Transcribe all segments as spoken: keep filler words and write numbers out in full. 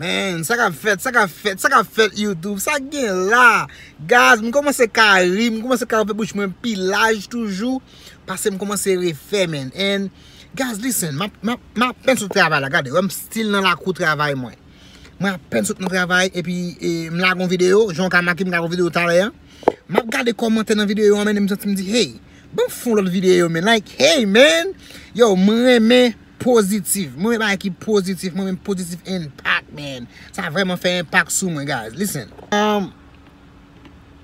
Man, sa k ap fèt, sa k ap fèt, sa k ap fèt YouTube, sa k gen la? Guys, m kòmanse ka ri, m kòmanse ka ouvè bouch mwen pi laj toujou, paske m kòmanse refè, man. And, guys, listen, m ap, m ap, m apèn sot travay la, gade, wè m still nan lakou travay mwen. Mwen apèn sot nan travay, epi e, m lage yon videyo, jan w ka make m lage yon videyo talè an. M ap gade kòmantè nan videyo an, man, e m santi m di, hey, ban m fè yon lòt videyo, man. Like, hey, man, yo, mwen renmen pozitif. Mwen renmen bagay ki pozitif, mwen renmen positive impact, man. Sa vrèman fè enpak sou mwen, guys. Listen. Um,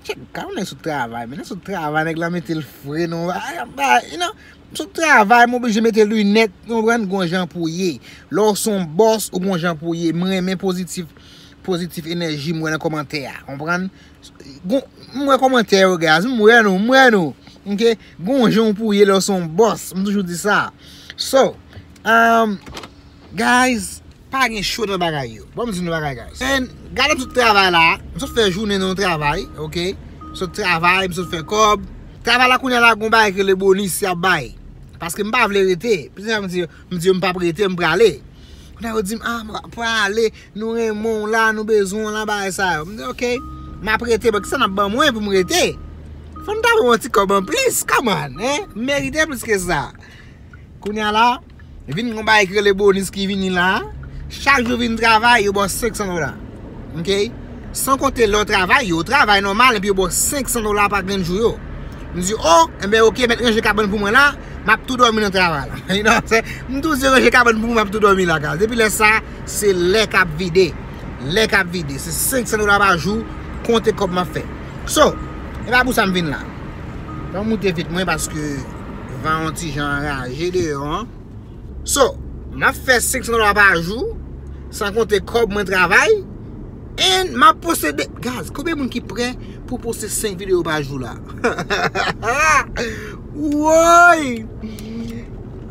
check, ka yon nèg sot travay, man. Nèg sot travay, nèg la mete l fre, non. Ba, ba, you know, m sot travay, m oblije mete linèt, ou konprann, gon jan pou ye. Lè w se yon bòs, ou gon jan pou ye. Mwen renmen pozitif, pozitif enèji m wè nan kòmantè a, konprann? Gon, m wè kòmantè yo, guys, m wè nou, m wè nou. Ok? Gon jan pou ye lè w se yon bòs, m toujou di sa. So, um, guys, pa gen cho nan bagay yo. Bon, m di nou bagay, guys. And, gade m sot travay la, m sot fè jounen nan yon travay, ok? M sot travay, m sot fè kòb. Travay la kounye a la, gon bagay ki rele bonis y ap bay. Paske m pa vle rete. Plizyè fwa m di, m di yo m p ap rete, m prale. Kounye a yo di m, ah, m prale, nou renmen w la, nou bezwen w la, bagay sa yo. M di, ok, m ap rete, but kisa n ap ban mwen pou m rete? Fò n ta ban mwen yon ti kòb anplis, come on, hein? M merite plis ke sa. Kounye a la, vin gon bagay ki rele bonis ki vini la. Chak jou vin travay, yo ba w senk san dola. Ok? San konte lè w travay, yo travay nòmal, epi yo ba w senk san dola pa grenn jou yo. M di, oh, enben, ok, mèt ranje kabann pou mwen la, m ap tou dòmi nan travay la. You know what I'm saying? M tou di yo ranje kabann pou mwen, m ap tou dòmi la, guys. Depi lè sa, se lè k ap vide. Lè k ap vide. Se senk san dola pa jou, konte kòb m ap fè. So, e pa pou sa m vin la. Fò m moute vit mwen paske van yon ti jan anraje deyò an. So, m ap fè senk san dola pa jou, san konte kòb mwen travay, and m ap poste de, guys, konbyen moun ki prè pou poste senk videyo pa jou la? Woy!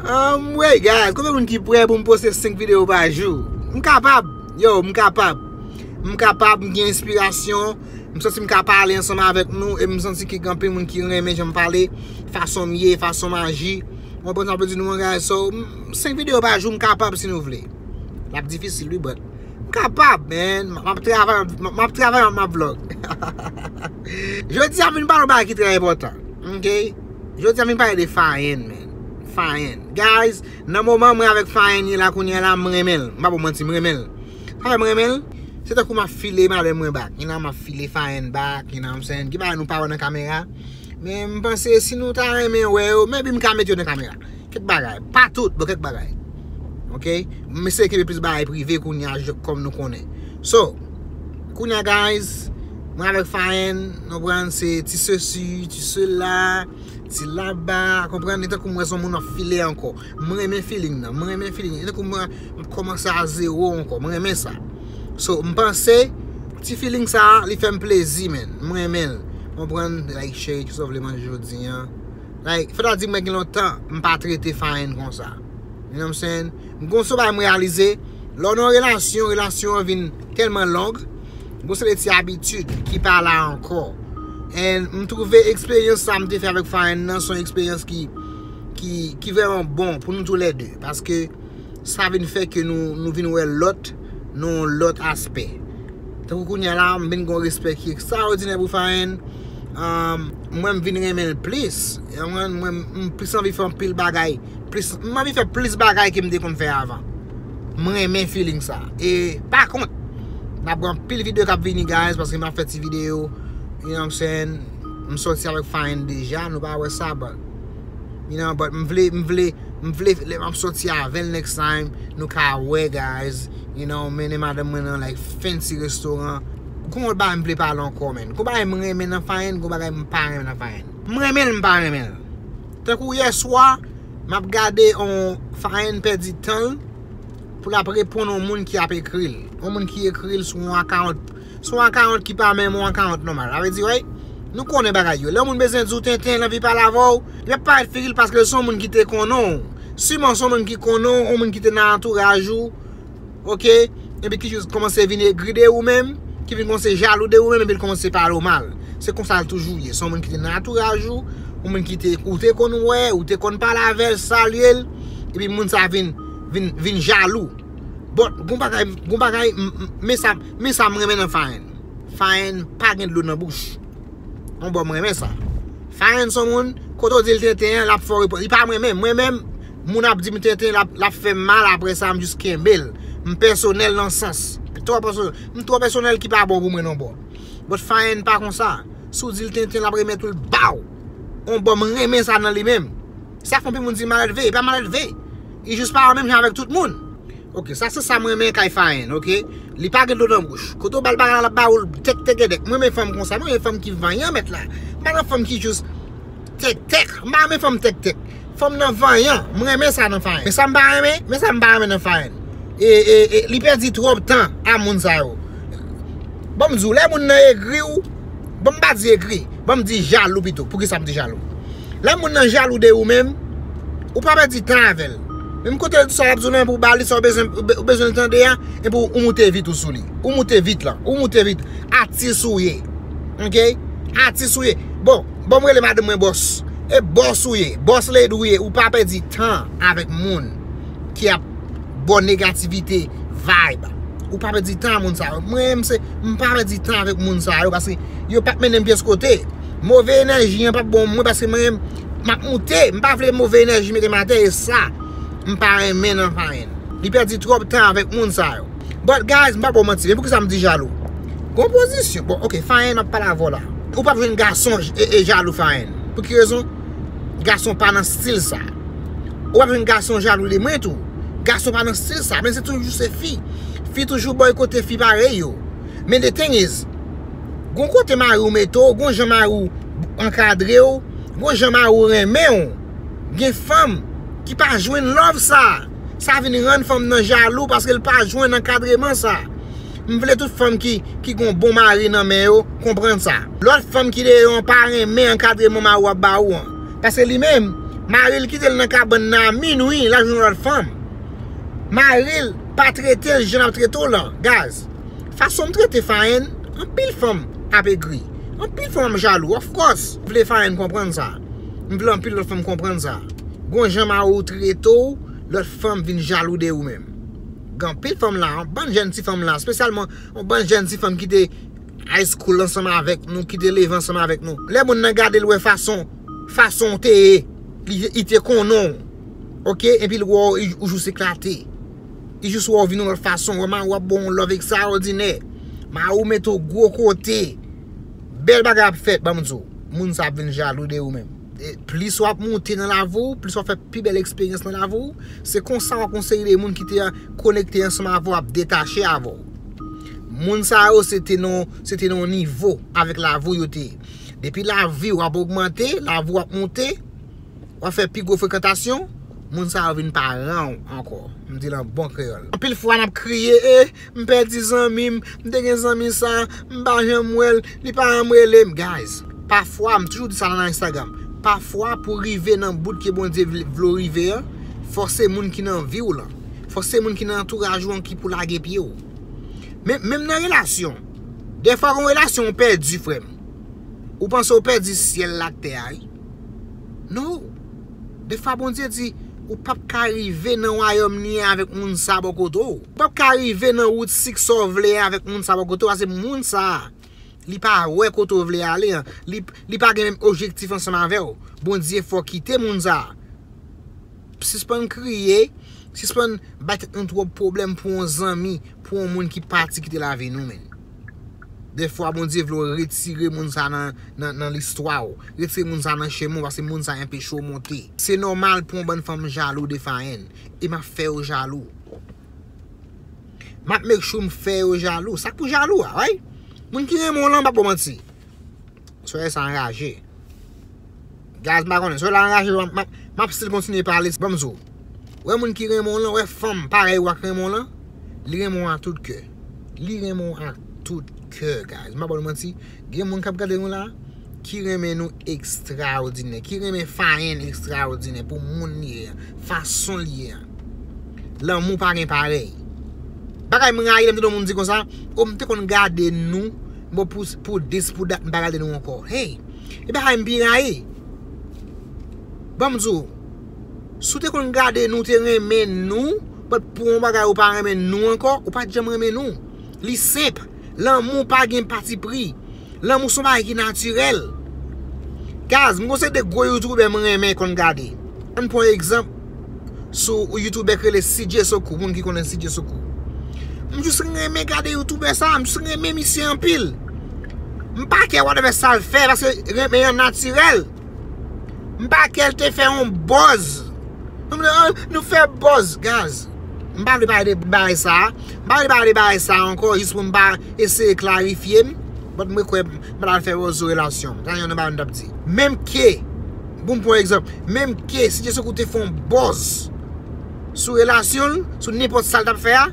Anmwey, guys, konbyen moun ki prè pou m poste senk videyo pa jou? M kapab, yo, m kapab. M kapab, m gen enspirasyon, m santi m ka pale ansanm avèk nou, e m santi ke gen anpil moun ki renmen jan m pale, fason m ye, fason m aji. Ou konprann sa m vle di nou an, guys? So, m, senk videyo pa jou, m kapab si nou vle. L ap difisil, wi, but m kapab, man. M ap travay, m ap, m ap travay, m ap vlog. Jodi a, m vin pale yon bagay ki trè enpòtan, ok? Jodi a, m vin pale de Fayenn, man. Fayenn. Guys, nan moman mwen avèk Fayenn ye la kounye a la, m renmen l. M pa ba w manti, m renmen l. Sa fè m renmen l, se tankou m ap file madanm mwen back. You know, m ap file Fayenn back, you know what I'm saying? Gen bagay nou pa wè nan kamera. Men m panse si nou ta renmen wè yo, maybe m ka mete yo nan kamera. Kèk bagay. Pa tout, bon, kèk bagay. Ok? M eseye kenbe plis bagay prive kounye a, je, kòm nou konnen. So, kounye a, guys, mwen avèk Fayenn, nou konprann, se ti sesi, ti sela, ti laba, konprann, li tankou m wè se yon moun ap file ankò. M renmen feeling nan, m renmen feeling. Li tankou m, m kòmanse a zewo ankò, m renmen sa. So, m panse, ti feeling sa, li fè m plezi, man. M renmen l. Konprann, like, cheri, kisa w vle manje jodi a? Like, fò ta di mwen gen lontan, m pa trete Fayenn konsa. You know what I'm saying? M gon sou bagay m reyalize, lè w nan yon relasyon, relasyon an vin tèlman long, gon seri de ti abitid ki pa la ankò. And m twouve eksperyans sa m te fè avèk Fayenn nan, se yon eksperyans ki, ki, ki vrèman bon pou nou toulède. Paske sa vin fè ke nou, nou vin wè lòt nan yon lòt aspè. Tankou kounye a la, m vin gen yon respè ki ekstraòdinè pou Fayenn. Um, mwen, m vin renmen l plis. E mwen, mwen, m plis anvi fè anpil bagay. Plis, m anvi fè plis bagay ke m te konn fè avan. M renmen feeling sa. E, pa kont, n ap gen anpil videyo k ap vini, guys, paske m ap fè ti videyo, you know what I'm saying? M sòti avèk Fayenn deja, nou pa wè sa, but, you know, but m vle, m vle, m vle, lè m ap sòti avè l next time, nou ka wè, guys, you know, mennen madanm mwen nan, like, fancy restoran. Gon lòt bagay m vle pale ankò, man. Gon bagay m renmen nan Fayenn, gon bagay m pa renmen nan Fayenn. M renmen l, m pa renmen l. Tankou yè swa, m ap gade on Fayenn pèdi tan l pou l ap reponn on moun ki ap ekri l. On moun ki ekri l sou on akawont, sou on akawont ki pa menm on akawont nòmal. Sa vle di, right? Nou konnen bagay yo. Lè yon moun bezwen di w tenten, l anvi pale avè w, li ap parèt figi l paske l se yon moun ki te konnen w. Siman se yon moun ki konnen w, yon moun ki te nan antouraj ou, ok? Epi ki jis kòmanse vin egri de ou menm, ki vin kòmanse jalou de ou menm, epi l kòmanse pale w mal. Se konsa l toujou ye. Se yon moun ki te nan antouraj ou, yon moun ki te, ou te konn wè, ou te konn pale avè l, salye l, epi moun sa vin, vin, vin jalou. But, gon bagay, gon bagay, m- m- men sa, men sa m renmen nan Faen. Faen pa gen dlo nan bouch. On bò m renmen sa. Faen son moun, kote w di l tenten an, l ap fè w repons. Li pa mwen menm. Mwen menm, moun ap di m tenten, l ap, l ap fè m mal, apre sa, m jis kenbe l. M pèsonèl nan sans. Twò pèsonèl. M twò pèsonèl ki pa bon pou mwen non bò. But Faen pa konsa. Si w di l tenten, l ap remèt ou l ba w. On bò m renmen sa nan li menm. Sa fè anpil moun di malelve, e pa malelve. Li jis pa menm jan avèk tout moun. Ok, sa se sa mwen renmen kay Faen, ok? Li pa gen dlo nan bouch. Kote w ba l bagay la, l ap ba ou l tèk tèk tèk. Mwen renmen fanm konsa, mwen renmen fanm ki vanyan mèt la. M pa nan fanm ki jis tèk tèk. M pa renmen fanm tèk tèk. Fanm nan vanyan, mwen renmen sa nan Faen. Men sa m pa renmen, men sa m pa renmen nan Faen. E, e, e, li pèdi twòp tan a moun sa yo. Ban m di w, lè moun nan egri w, ban m pa di egri, ban m di jalou pito. Poukisa m di jalou? Lè moun nan jalou de ou menm, ou pa pèdi tan avè l. Menm kote l di sa l ap di w nan pou w ba li sa w bezwen, ou be- ou bezwen l tande a, epi w moute vit ou sou li. Ou moute vit lan, ou moute vit. Atis ou ye. Ok? Atis ou ye. Bon, bon, m rele madanm mwen bòs. E bòs ou ye. Bòs lady ou ye. Ou pa pèdi tan avèk moun ki ap ba w negativite, vibe. Ou pa pèdi tan a moun sa yo. Mwen menm se, m pa pèdi tan avèk moun sa yo, paske yo p ap mennen m pyès kote. Move enèji an p ap bon mwen, paske mwen menm, m ap moute. M pa vle move enèji mete m atè, e sa, m pa renmen nan Faen. Li pèdi twòp tan avèk moun sa yo. But guys, m pa ba w manti, men poukisa m di jalou? Gon pozisyon. Bon, ok, Faen, m ap pale avè w la. Ou p ap jwenn gason e, e jalou Faen. Pou ki rezon? Gason pa nan stil sa. Ou p ap jwenn gason jalou de mwen tou. Gason pa nan stil sa, men se toujou se fi. Fi toujou bòykote fi parèy yo. Men the thing is, gon kote mari w mete w, gon jan mari w ankadre w, gon jan mari w renmen w. Gen fanm ki pa jwenn love sa. Sa vin rann fanm nan jalou paske l pa jwenn ankadreman sa. M vle tout fanm ki, ki gon bon mari nan men yo konprann sa. Lòt fanm ki deyò an pa renmen ankadreman mari w ap ba ou an. Paske li menm, mari l kite l nan kabann nan a minwi, l al jwenn yon lòt fanm. Mari l pa trete l jan l ap trete w lan, guys. Fason m trete Faen, anpil fanm ap egri. Anpil fanm ap jalou, of course. M vle Faen konprann sa. M vle anpil lòt fanm konprann sa. Gon jan mari w trete w, lòt fanm vin jalou de ou menm. Gen anpil fanm la, yon bann jèn ti fanm la, espesyalman yon bann jèn ti fanm ki te high school ansanm avèk nou, ki te leve ansanm avèk nou. Lè moun nan gade l, wè fason, fason w te ye, li, li te konnen w. Ok? Epi l wè w, ou jis eklate. Li jis wè w vin yon lòt fason. Wè mari w ap ba w yon love ekstraòdinè. Mari w mete w gwo kote. Bèl bagay ap fèt, ban m di w. Moun sa ap vin jalou de ou menm. E plis w ap moute nan lavi w, plis w ap fè pi bèl eksperyans nan lavi w, se konsa w ap yon seri de moun ki te konekte ansanm avè w ap detache avè w. Moun sa yo se te nan, se te nan yon nivo avèk lavi w yo te ye. Depi lavi w ap ogmante, lavi w ap moute, w ap fè pi gwo frekantasyon, moun sa yo vin paran w ankò. M di l an bon kreyòl. Anpil fwa n ap kriye, e, m pèdi zanmi m, m te gen zanmi sa, m pa janm wè l, li pa janm rele m. Guys, pafwa, m toujou di sa nan Instagram, pafwa pou rive nan bout ke Bondye vle, vle w rive an, fò se moun ki nan vi w lan, fò se moun ki nan antouraj ou an ki pou lage pye w. Men, menm nan relasyon, dèfwa gon relasyon ou pèdi, frè m. Ou panse w pèdi syèl la ak tè a, wi. No. Dèfwa Bondye di, ou p ap ka rive nan wayòm li an avèk moun sa bò kote w. Ou p ap ka rive nan wout siksè w vle a avèk moun sa bò kote w, paske moun sa, li pa wè kote w vle ale an. Li, li pa gen menm objektif ansanm avè w. Bondye fè w kite moun sa. Sispann kriye, sispann bay tèt nou twòp pwoblèm pou yon zanmi, pou yon moun ki pati kite lavi nou, menn. Dèfwa, Bondye vle w retire moun sa nan, nan, nan listwa w. Retire moun sa nan chemen w, paske moun sa anpeche w monte. Se nòmal pou yon bann fanm jalou de Faen. E m ap fè yo jalou. M ap make sure m fè yo jalou. Sa k pou jalou a, right? Moun ki renmen w lan, m p ap ba w manti. Soyè sa anraje. Guys, m pa konnen. Soyè la anraje, m ap, m ap, m ap still kontinye pale. Ban m di w. Wè moun ki renmen w lan, wè fanm parèy ou a k renmen w lan, li renmen w a tout kè. Li renmen w a tout kè, guys. M pa ba nou manti. Gen moun k ap gade nou la, ki renmen nou ekstraòdinè, ki renmen Faen ekstraòdinè pou moun li ye a, fason li ye a. Lanmou pa gen parèy. Bagay m rayi lè m tande yon moun di konsa, o m te konn gade nou, bon pou, pou dis, pou dat, m pa gade nou ankò. Hey! E bagay m pi rayi. Ban m di w, si w te konn gade nou, te renmen nou, But pou yon bagay ou pa renmen nou ankò, ou pa t janm renmen nou. Li senp. Lanmou pa gen patipri. Lanmou se yon bagay ki natirèl. Guys, m gon seri de gwo youtubè m renmen konn gade. Ann pran egzanp sou youtubè k rele C J Sokou, moun ki konnen C J Sokou. M jis renmen gade youtubè sa, m jis renmen misye anpil. M pa kè whatever sa l fè, paske renmen an natirèl. M pa kè l te fè yon buzz. Nou, nou, nou fè buzz, guys. M pa vle pale de bagay sa. M pa vle pale de bagay sa ankò, jis pou m pa eseye klarifye m. But mwen kwè m pa ta fè buzz sou relasyon m. Sa se yon bagay m t ap di. Menm ke, bon, pou egzanp, menm ke C J Sokou te fè yon buzz sou relasyon l, sou nenpòt sa l t ap fè a,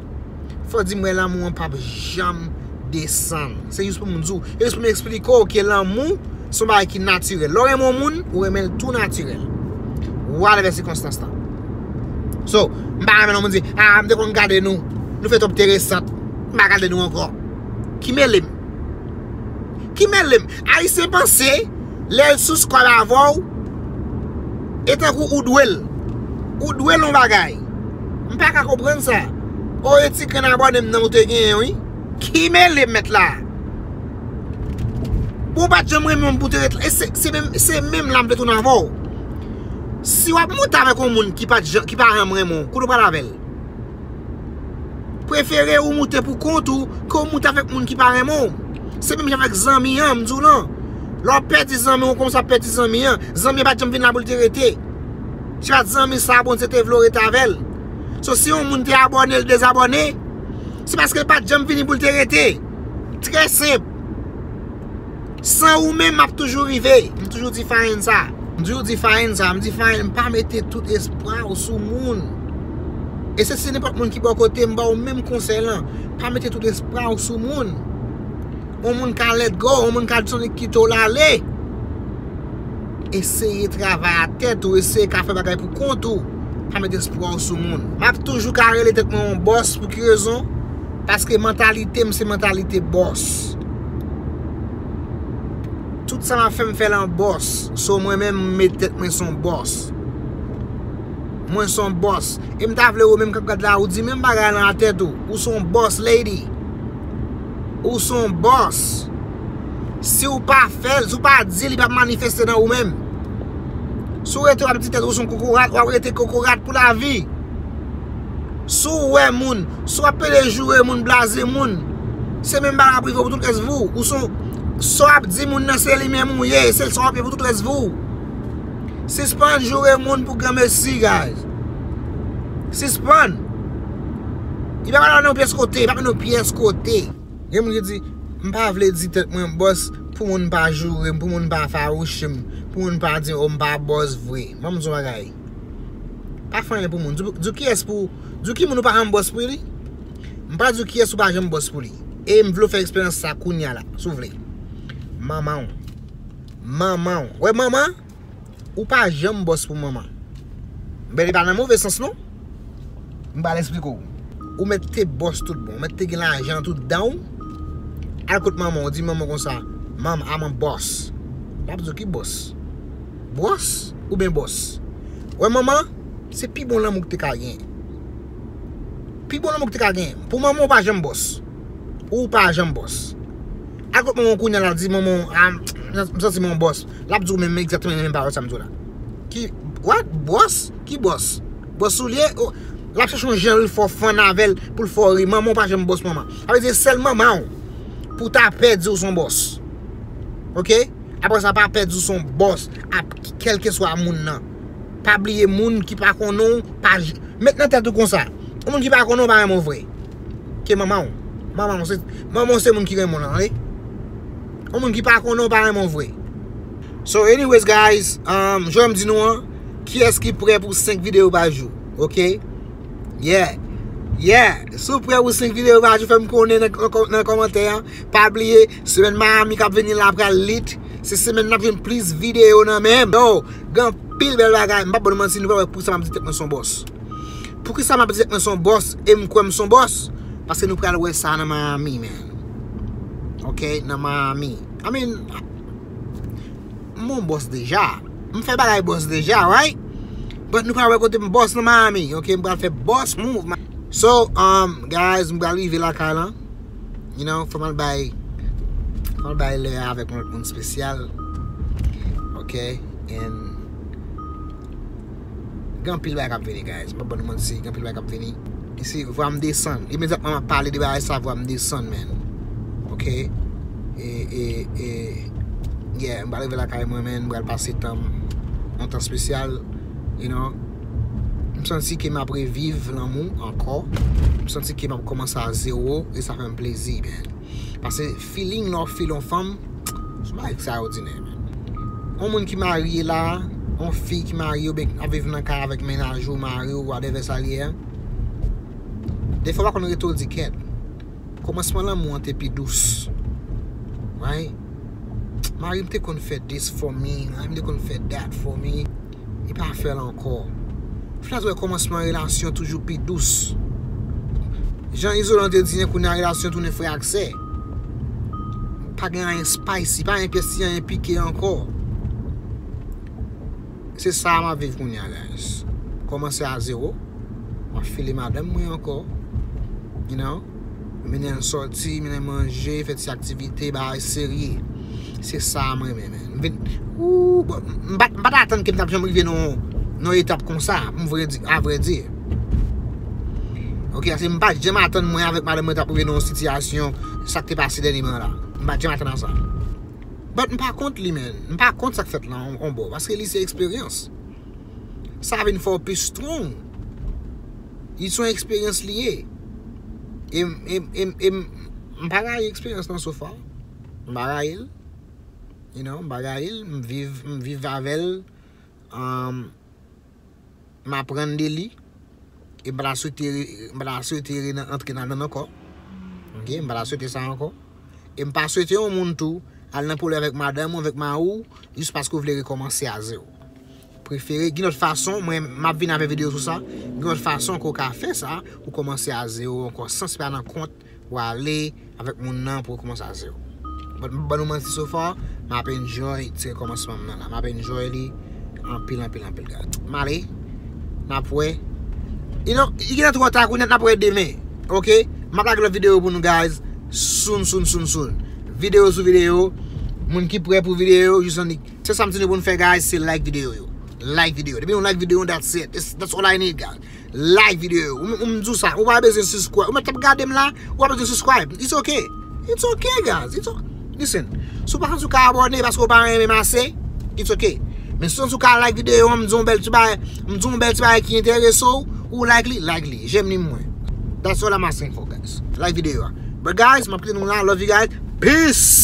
fò di m wè lanmou an p ap janm desann. Se jis pou m di w, e jis pou m eksplike w ke lanmou se yon bagay ki natirèl. Lè w renmen yon moun, ou renmen l tou natirèl. Whatever sikonstans lan. So, m pa renmen lè yon moun di, ah, m te konn gade nou, nou fè twòp enteresan, m pa gade nou ankò. Ki mele m? Ki mele m? Ayisyen panse, lè l sou skwad avè w, e tankou ou dwe l. Ou dwe l yon bagay. M pa ka konprann sa. O, e ti grenn abòne m nan ou te genyen, wi. Ki mele m mèt la? Bon, ou pa t janm renmen m pou te ret la. E se, se menm, se menm la m te tounen avè w. Si w ap monte avèk yon moun ki pa t jan-, ki pa janm renmen w, kote w pral avè l? Prefere ou moute pou kont ou ke ou moute avèk moun ki pa renmen w. Se menm jan avèk zanmi an, m di w lan. Lè w pèdi zanmi w, ou kòmanse ap pèdi zanmi an. Zanmi an pa t janm vin la pou l te rete. Se pa t zanmi sa a Bondye te vle w rete avè l. So, si yon moun te abòne, l dezabòne, se paske l pa t janm vini pou l te rete. Trè senp. San ou menm, m ap toujou rive. M toujou di Faen sa. M toujou di Faen sa. M di, Faen, pa mete tout espwa w sou moun. E se si nenpòt moun ki bò kote m, ba w menm konsèy lan. Pa mete tout espwa w sou moun. Yon moun ka let go, yon moun ka di kite w l ale. Eseye travay a tèt ou, eseye ka fè bagay pou kont ou. Pa mete espwa w sou moun. M ap toujou ka rele tèt mwen yon bòs pou ki rezon? Paske mantalite m se mantalite bòs. Tout sa m ap fè, m fè l an bòs. So, mwen menm, m met tèt mwen se yon bòs. Mwen se yon bòs. E m ta vle ou menm k ap gad la, ou di menm bagay lan a tèt ou. Ou se yon boss lady. Ou se yon boss. Si w pa fè l, si w pa di l, li p ap manifeste nan ou menm. Si w rete w ap di tèt ou se yon kokorat, w ap rete kokorat pou lavi. Si w wè moun, si w ap pede joure moun, blaze moun, se menm bagay ap rive w pou tout rès vi w. Ou se yon, sa w ap di moun nan, se li menm ou ye, se sa w ap ye pou tout rès vi w. Sispann joure moun pou granmesi, guys. Sispann. Li pa pral nan yon pyès kote, li pa pral nan yon pyès kote. Gen moun ki di, m pa vle di tèt mwen bòs pou moun pa joure m, pou moun pa fawouche m, pou moun pa di, o, m pa bòs vre. Ban m di w bagay. Pa fè anyen pou moun. Di, di kiyès pou, di ki moun ou pa janm bòs pou li? M pa di kiyès ou pa janm bòs pou li. E m vle w fè eksperyans sa kounye a la, si w vle. Manman w. Manman w. Wè manman? Ou pa janm bòs pou manman. Men li pa nan move sans non. M pral eksplike w. Ou mèt te bòs tout bon, ou mèt te gen lajan tout dan w. Al kot manman w, di manman w konsa, manm, I'm a boss. L ap di w ki bòs? Bwòs oubyen bòs? Wè manman, se pi bon lanmou w te ka gen. Pi bon lanmou w te ka gen. Pou manman w pa janm bòs. Ou pa janm bòs. Al kot manman w kounye a la, di manman w, ah, m santi m yon bòs. L ap di w menm egzakteman menm pawòl sa m di w la. Ki, what? Bòs? Ki bòs? Bòs soulye? Oh, l ap chache yon jan l fè w fann avè l pou l fè w ri. Manman w pa janm bòs manman. Sa vle di sèl manman w pou ta pè di w se yon bòs. Oke? Apre sa, pa pè di w se yon bòs. Ap, kèlkeswa moun nan. Pa bliye moun ki pa konnen w, pa j-, met nan tèt ou konsa. Yon moun ki pa konnen w pa renmen w vre. Ke manman w. Manman w se, manman w se moun ki renmen w lan, wi. Yon moun ki pa konnen w pa renmen w vre. So, anyways, guys, um, jan m di nou an, kiyès ki prè pou senk videyo pa jou? Oke? Yeah. Yeah. Si w prè pou senk videyo pa jou, fè m konnen nan, nan, nan kòmantè a. Pa bliye, semèn Miami k ap vini la pral lit. Se semèn n ap jwenn plis videyo nan men m. Yo, gen anpil bèl bagay. M p ap ba nou manti, nou pa wè poukisa m ap di tèt mwen se yon bòs. Poukisa m ap di tèt mwen se yon bòs e m kwè m se yon bòs? Paske nou pral wè sa nan Miami, man. Oke, nan Miami. I mean, m yon bòs deja. M fè bagay bòs deja, right? But nou pral wè kote m boss nan Miami, ok? M pral fè boss move. Ma- So, um, guys, m pral rive lakay lan. You know, fò m al bay, fò m al bay lè a avèk yon lòt moun spesyal. Ok? And gen anpil bagay k ap vini, guys. M p ap ban nou manti, gen anpil bagay k ap vini. Isi, vwa m desann. Imedyatman m ap pale de bagay sa, vwa m desann, man. Ok? E, e, e, yeah, m pral rive lakay mwen, man. M pral pase tan m, yon tan spesyal, you know. M santi ke m ap reviv lanmou ankò. M santi ke m ap kòmanse a zewo, e sa fè m plezi, man. Paske feeling lè w feel yon fanm, se yon bagay ekstraòdinè, man. Yon moun ki marye la, yon fi ki marye oubyen ap viv nan kay avèk mennaj ou, mari w, whatever sa l ye a, defwa w pa konn rete w di kèt. Kòmansman lanmou an te pi dous. Right? Mari m te konn fè this for me, mari m te konn fè that for me. Li pa fè l ankò. Ou fin wè kòmansman relasyon toujou pi dous. Jan Izolan te di, kounye a relasyon tounen frè ak sè. Pa gen anyen spicy, pa gen pyès ti anyen pike ankò. Se sa m ap viv kounye a, guys. Kòmanse a zewo. M ap file madanm mwen ankò. You know? Mennen l sòti, mennen l manje, fè ti aktivite, bagay serye. Se sa m renmen, man. M vin, ooh, bon, m pa, m pa t atann ke m t ap janm rive nan, nan etap konsa, pou m vrè di, a vrè di. Ok, se m pa t janm atann mwen avèk madanm mwen t ap rive nan yon sitiyasyon, sa k te pase dènyèman la. M pa t janm atann a sa. But m pa kont li, man. M pa kont sa k fèt la, on, on bò. Paske li se eksperyans. Sa vin fè w pi strong. Li se yon eksperyans li ye. E, e, e, e, m pa rayi eksperyans lan so far. M pa rayi l. You know, m pa rayi l. M viv, m viv avè l. Um, m aprann de li. E m pa ta swete, m pa ta swete re-, antre nan, nan ankò. Ok, m pa ta swete sa ankò. E m pa swete yon moun tou al nan pwoblèm avèk madanm ou, avèk mari w, jis paske w vle rekòmanse a zewo. Prefere, gen lòt fason, mwen, m ap vin avèk videyo sou sa, gen lòt fason ke w ka fè sa, ou kòmanse a zewo ankò, san se pa nan kont w ale avèk moun nan pou w kòmanse a zewo. But m pa ban nou manti so far, m ap enjoy ti rekòmansman m nan la. M ap enjoy li anpil, anpil, anpil, guys. M ale, n ap wè. You know, li gentan twò ta kounye a, n ap wè demen. Ok? M ap lage lòt videyo pou nou, guys. Soon, soon, soon, soon. Videyo sou videyo. Moun ki prè pou videyo, jis annik. Se sa m di nou pou nou fè, guys, se like videyo yo. Like videyo. Depi nou like videyo, that's it. It's, that's all I need, guys. Like videyo. Ou, ou m di w sa. Ou pa bezwen subscribe. Ou mèt ap gade m la, ou pa bezwen subscribe. It's okay. It's okay, guys. It's o-, listen. Si w pa santi w ka abòne paske w pa renmen m ase, it's okay. Men si w santi w ka like videyo an, m di w yon bèl ti bagay, m di w yon bèl ti bagay ki enterese w, ou like li, like li. J'aime li mwen. That's all I'm asking for, guys. Like videyo a. But guys, m ap kite nou la. Love you guys. Peace!